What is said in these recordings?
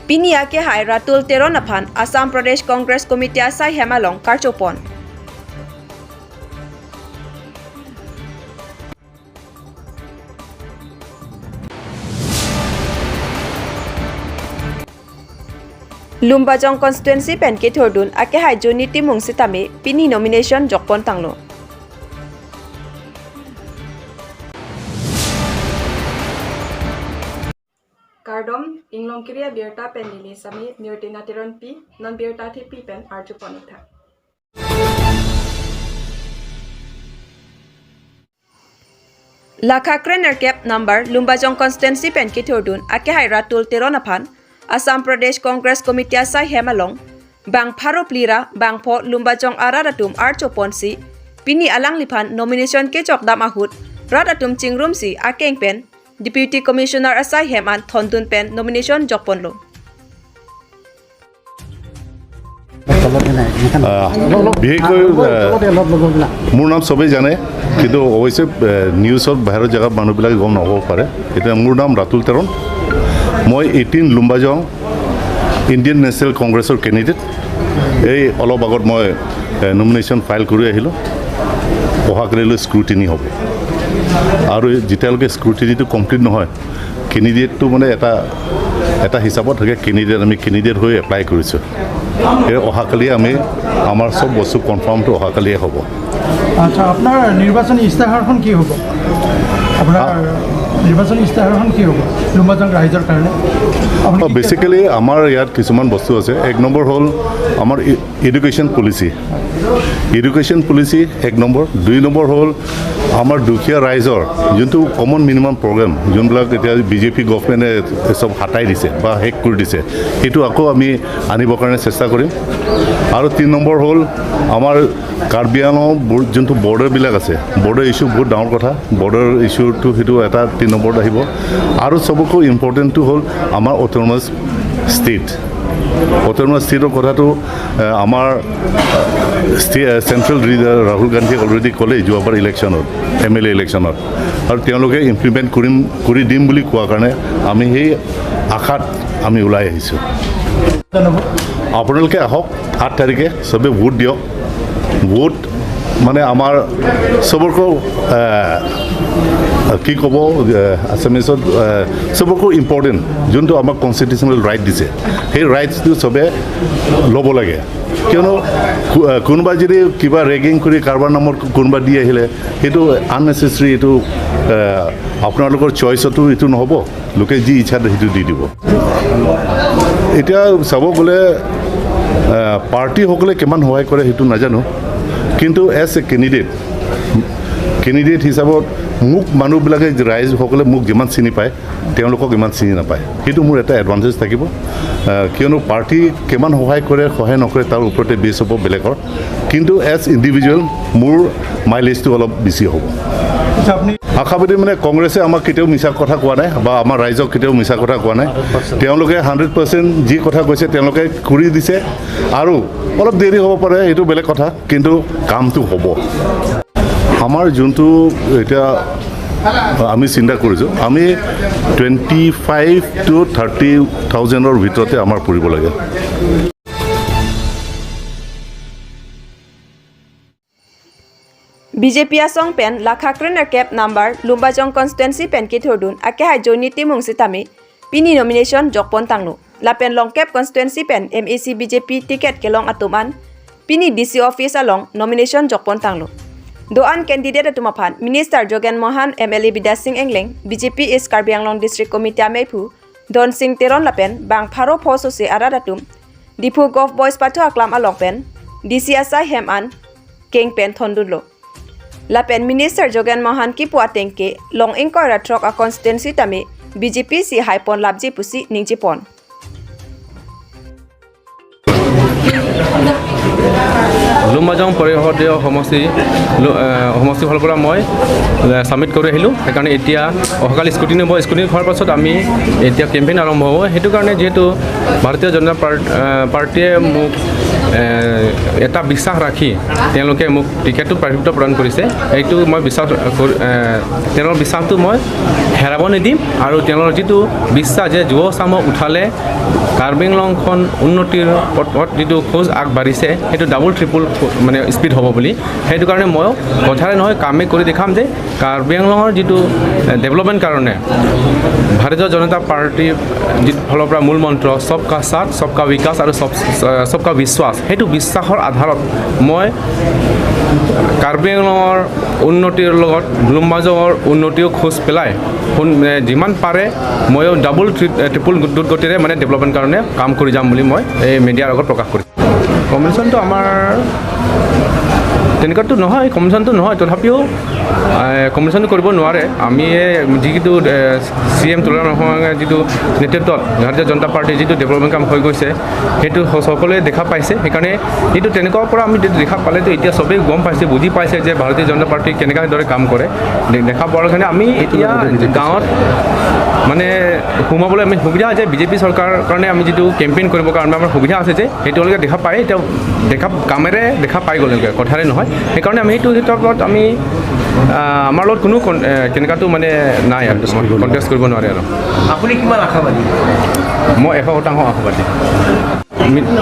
Pini ake hai Ratul Teron aphan Assam Pradesh Congress Committee asai hemalong karchopon. Lumbajong constituency pen ke thodun ake hai Joni Timung sitame pini nomination jokpon tanglo. Kardom inglong kriya birta pen nili sami nirtina teron pi non birta thi pi pen arju ponitha. Lakha Krener cap number Lumbajong constituency pen ke thodun ake hai Ratul Teron aphan Assam Pradesh Congress Committee asai hemalong bang pharo plira bang pho Lumbajong araratum archopon si pini alang liphan nomination ke chokdam ahut radatum chingrum si akeng pen Deputy Commissioner asai heman thondun pen nomination jokpon lo. বিশেষকৈ মোৰ নাম চবেই জানে, কিন্তু অৱশ্যে নিউজত বাহিৰৰ জেগাত মানুহবিলাকে গম নাপাব পাৰে। এতিয়া মোৰ নাম ৰাতুল তেৰণ, মই 18 লুম্বাজং ইণ্ডিয়ান নেশ্যনেল কংগ্ৰেছৰ কেণ্ডিডেট। এই অলপ আগত মই নমিনেশ্যন ফাইল কৰি আহিলোঁ। অহাকালিলৈ স্ক্ৰুটিনি হ'ব আৰু যেতিয়ালৈকে স্ক্ৰুটিনিটো কমপ্লিট নহয়, কেণ্ডিডেটটো মানে এটা এটা হিচাপত থাকে, কেণ্ডিডেট আমি কেণ্ডিডেট হৈ এপ্লাই কৰিছোঁ। এই অহাকালি আমি আমাৰ চব বস্তু কনফাৰ্মটো অহাকালিয়ে হ'ব। আচ্ছা, আপোনাৰ নিৰ্বাচনী ইস্তাহাৰখন কি হ'ব? আপোনাৰ নিৰ্বাচনী ইস্তাহাৰখন কি হ'ব লুম্বাজং ৰাইজৰ কাৰণে? বেচিকেলি আমাৰ ইয়াত কিছুমান বস্তু আছে। এক নম্বৰ হ'ল আমাৰ এডুকেশ্যন পলিচি, এডুকেশ্যন পলিচি এক নম্বৰ। দুই নম্বৰ হ'ল আমাৰ দুখীয়া ৰাইজৰ যোনটো কমন মিনিমাম প্ৰগ্ৰেম, যোনবিলাক এতিয়া বিজেপি গভমেণ্টে চব হাতাই দিছে বা শেষ কৰি দিছে, সেইটো আকৌ আমি আনিবৰ কাৰণে চেষ্টা কৰিম। আৰু তিনি নম্বৰ হ'ল আমাৰ কাৰ্বি আংলং যোনটো বৰ্ডাৰবিলাক আছে, বৰ্ডাৰ ইছ্যু বহুত ডাঙৰ কথা, বৰ্ডাৰ ইছ্যুটো সেইটো এটা তিনি নম্বৰত আহিব। আৰু চবতকৈ ইম্পৰ্টেণ্টটো হ'ল আমাৰ অট'নমাছ ষ্টেট। অট'নমাছ ষ্টেটৰ কথাটো আমাৰ চেণ্ট্ৰেল লিডাৰ ৰাহুল গান্ধীয়ে অলৰেডি ক'লেই যোৱাবাৰ ইলেকশ্যনত, এম এল এ ইলেকশ্যনত, আৰু তেওঁলোকে ইমপ্লিমেণ্ট কৰি দিম বুলি কোৱাৰ কাৰণে আমি সেই আশাত আমি ওলাই আহিছোঁ। আপোনালোকে আহক 8 তাৰিখে, চবে ভোট দিয়ক। ভোট মানে আমাৰ চবকো কি ক'ব আছামিছত, চবকো ইম্পৰ্টেণ্ট যোনটো আমাক কনষ্টিটিউচনেল ৰাইট দিছে, সেই ৰাইটছটো চবে ল'ব লাগে। কিয়নো কোনোবা যদি কিবা ৰেগিং কৰি কাৰোবাৰ নামত কোনোবা দি আহিলে সেইটো আননেচেচেৰী, এইটো আপোনালোকৰ চইচতো এইটো নহ'ব, লোকে যি ইচ্ছা সেইটো দি দিব। এতিয়া চাব গ'লে পাৰ্টীসকলে কিমান সহায় কৰে সেইটো নাজানো, কিন্তু এজ এ কেণ্ডিডেট, কেণ্ডিডেট হিচাপত মোক মানুহবিলাকে, ৰাইজসকলে মোক যিমান চিনি পায় তেওঁলোকক ইমান চিনি নাপায়, সেইটো মোৰ এটা এডভান্টেজ থাকিব। কিয়নো পাৰ্টি কিমান সহায় কৰে সহায় নকৰে তাৰ ওপৰতে বেছ হ'ব বেলেগৰ, কিন্তু এজ ইণ্ডিভিজুৱেল মোৰ মাইলেজটো অলপ বেছি হ'ব। আশাবাদী মানে কংগ্ৰেছে আমাক কেতিয়াও মিছা কথা কোৱা নাই বা আমাৰ ৰাইজক কেতিয়াও মিছা কথা কোৱা নাই। তেওঁলোকে 100% যি কথা কৈছে তেওঁলোকে কৰি দিছে, আৰু অলপ দেৰি হ'ব পাৰে সেইটো বেলেগ কথা, কিন্তু কামটো হ'ব। আমাৰ যোনটো এতিয়া আমি চিন্তা কৰিছোঁ, আমি 25 to 30 থাউজেণ্ডৰ ভিতৰতে আমাৰ পৰিব লাগে। BJP asong pen lakha krener cap number Lumbajong constituency pen ki thodun ake hai Joni Timung sitame pini nomination jokpon tanglo. Lapen long cap constituency pen MEC BJP ticket kelong atuman pini DC office along nomination jokpon tanglo. Doan candidate atumaphan Minister Jogen Mohan, MLA Bida Singh Engleng, BJP East Karbi Anglong District Committee Ameipu Don Singh Teron lapen bang pharo phoso se aradatum Diphu Gov Boys Pathu aklam along pen DC asai heman keng pen thondunlo. Lapen Minister Jogen Mohan ki puatengke long ingkoi ratrok a constituency tame BJP si haipon labji pusi ningji pon. Lumbajong পৰিষদীয় সমষ্টি সমষ্টিৰ ফালৰ পৰা মই submit কৰি আহিলোঁ। সেইকাৰণে এতিয়া অহাকালি স্ক্ৰুটিনি হ'ব। স্ক্ৰুটিনি হোৱাৰ পাছত আমি এতিয়া কেম্পেইন আৰম্ভ হ'ব। সেইটো কাৰণে যিহেতু ভাৰতীয় জনতা পাৰ্টীয়ে মোক এটা বিশ্বাস ৰাখি তেওঁলোকে মোক টিকেটটো প্ৰাৰ্থিত্ব প্ৰদান কৰিছে, এইটো মই বিশ্বাস তেওঁলোকৰ বিশ্বাসটো মই হেৰাব নিদিম। আৰু তেওঁলোকৰ যিটো বিশ্বাস যে যুৱচামক উঠালে কাৰ্বি আংলংখন উন্নতিৰ পথত যিটো খোজ আগবাঢ়িছে, সেইটো ডাবল ট্ৰিপুল মানে স্পীড হ'ব বুলি, সেইটো কাৰণে ময়ো কথাৰে নহয়, কামে কৰি দেখাম যে কাৰ্বি আংলঙৰ যিটো ডেভেলপমেণ্ট কাৰণে ভাৰতীয় জনতা পাৰ্টীৰ যি ফালৰ পৰা মূল মন্ত্ৰ "সবকা সাথ, সবকা বিকাশ আৰু সবকা বিশ্বাস", সেইটো বিশ্বাসৰ আধাৰত মই কাৰ্বি আংলঙৰ উন্নতিৰ লগত লুম্বাজঙৰ উন্নতিও খোজ পেলাই সোন যিমান পাৰে ময়ো ডাবল ট্ৰিপুল দ্ৰুত গতিৰে মানে ডেভেলপমেণ্ট কাৰণে কাম কৰি যাম বুলি মই এই মিডিয়াৰ আগত প্ৰকাশ কৰিছোঁ। কমিশ্যনটো আমাৰ তেনেকুৱাতো নহয়, কমিশ্যনটো নহয়, তথাপিও কমিশ্যনটো কৰিব নোৱাৰে। আমি যিটো চি এম তুলাৰাম যিটো নেতৃত্বত ভাৰতীয় জনতা পাৰ্টীৰ যিটো ডেভেলপমেণ্ট কাম হৈ গৈছে, সেইটো সকলোৱে দেখা পাইছে। সেইকাৰণে এইটো তেনেকুৱাৰ পৰা আমি যিটো দেখা পালেতো এতিয়া চবেই গম পাইছে, বুজি পাইছে যে ভাৰতীয় জনতা পাৰ্টী কেনেকুৱা দৰে কাম কৰে। দেখা পোৱাৰ কাৰণে আমি এতিয়া গাঁৱত মানে সোমাবলৈ আমি সুবিধা হৈছে। বিজেপি চৰকাৰৰ কাৰণে আমি যিটো কেম্পেইন কৰিবৰ কাৰণে আমাৰ সুবিধা আছে যে সেইটো তেওঁলোকে দেখা পায়, এতিয়া দেখা কামেৰে দেখা পাই গ'ল, তেওঁলোকে কথাৰে নহয়। সেইকাৰণে আমি সেইটো হিচাপত আমি আমাৰ লগত কোনো কেনেকুৱাটো মানে নাই আৰু কণ্টেষ্ট কৰিব নোৱাৰে আৰু। আপুনি কিমান আশাবাদী? মই 100% আশাবাদী।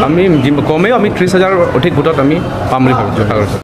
আমি কমেও আমি 30,000 অধিক ভোটত আমি পাম বুলি ভাবিছোঁ, আশা কৰিছোঁ।